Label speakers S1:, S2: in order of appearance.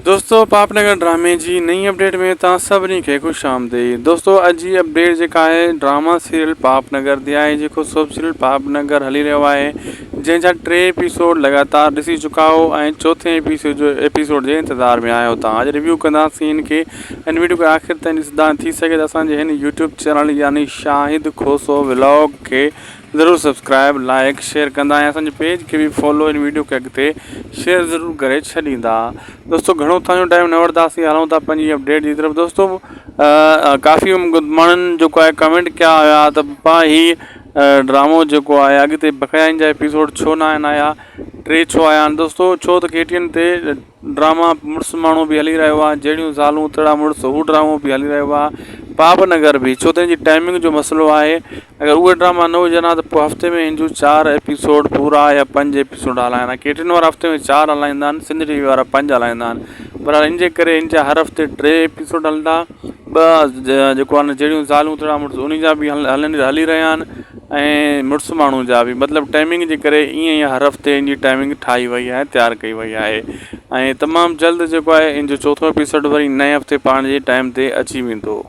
S1: دوستو پاپ نگر ڊرامي جي نئين اپڊيٽ ۾ توهان سڀني کي خوش آمديد دوستو اڄ جي اپڊيٽ جيڪا آهي ڊراما سيريل پاپ نگر تي آهي جيڪو سوپ سيريل پاپ نگر هلي رهيو آهي جنهن جا ٽي ايپيسوڊ لڳاتار ڏسي چڪا آهيو ۽ چوٿين ايپيسوڊ جو ايپيسوڊ جي انتظار ۾ آهيو توهان اڄ ريويو ڪنداسين هن کي هن ويڊيو کي آخر تائين ڏسندا ٿي سگهي ته اسان جي هن يوٽيوب چينل يعني شاهد کوسو ولاگ کي ضرور سبسڪرائب لائيڪ شيئر ڪندا ۽ اسان جي پيج کي به فالو ان ويڊيو کي اڳتي شيئر ضرور ڪري ڇڏيندا دوستو گهڻو توهان جو ٽائيم نه وٺنداسين هلون ٿا پنهنجي اپڊيٽ جي طرف دوستو ڪافي ماڻهن جيڪو آهي ڪمينٽ ڪيا هيا ته پا هي ڊرامو جيڪو آهي اڳتي بقايا جا ايپيسوڊ ڇو نه آهن آيا ٽي ڇو آيا آهن دوستو ڇو ته ڪي ٽي اين تي ڊراما مڙس ماڻهو به هلي رهيو آهي جهڙيون زالون تهڙا مڙس هو ڊرامو به هلي رهيو آهي پاپ نگر به ڇو ته ان جي ٽائمنگ جو مسئلو آهي اگر اهي ڊراما نه هجن ها ته پوء هفتي ۾ هن جون چار ايپيسوڊ پورا يا پنج ايپيسوڊ هلائن ها ڪي ٽي اين وارا هفتي ۾ چار هلائيندا آهن سنڌ ٽي وي وارا پنج هلائيندا آهن بهرحال ان جي ڪري ان جا هر هفتي ٽي ايپيسوڊ هلندا ٻه جيڪو آهي نه جهڙيون زالون تهڙا مڙس انهن جا به هلن هلي رهيا آهن ۽ مڙس ماڻهو جا به مطلب ٽائمنگ جي ڪري ائين ئي هر هفتي ان جي ٽائمنگ ٺاهي وئي آهي تيار ڪئي وئي آهي ۽ تمام جلد جيڪو آهي ان جو چوٿون ايپيسوڊ وري نئين هفتي پنهنجي ٽائيم تي اچي ويندو.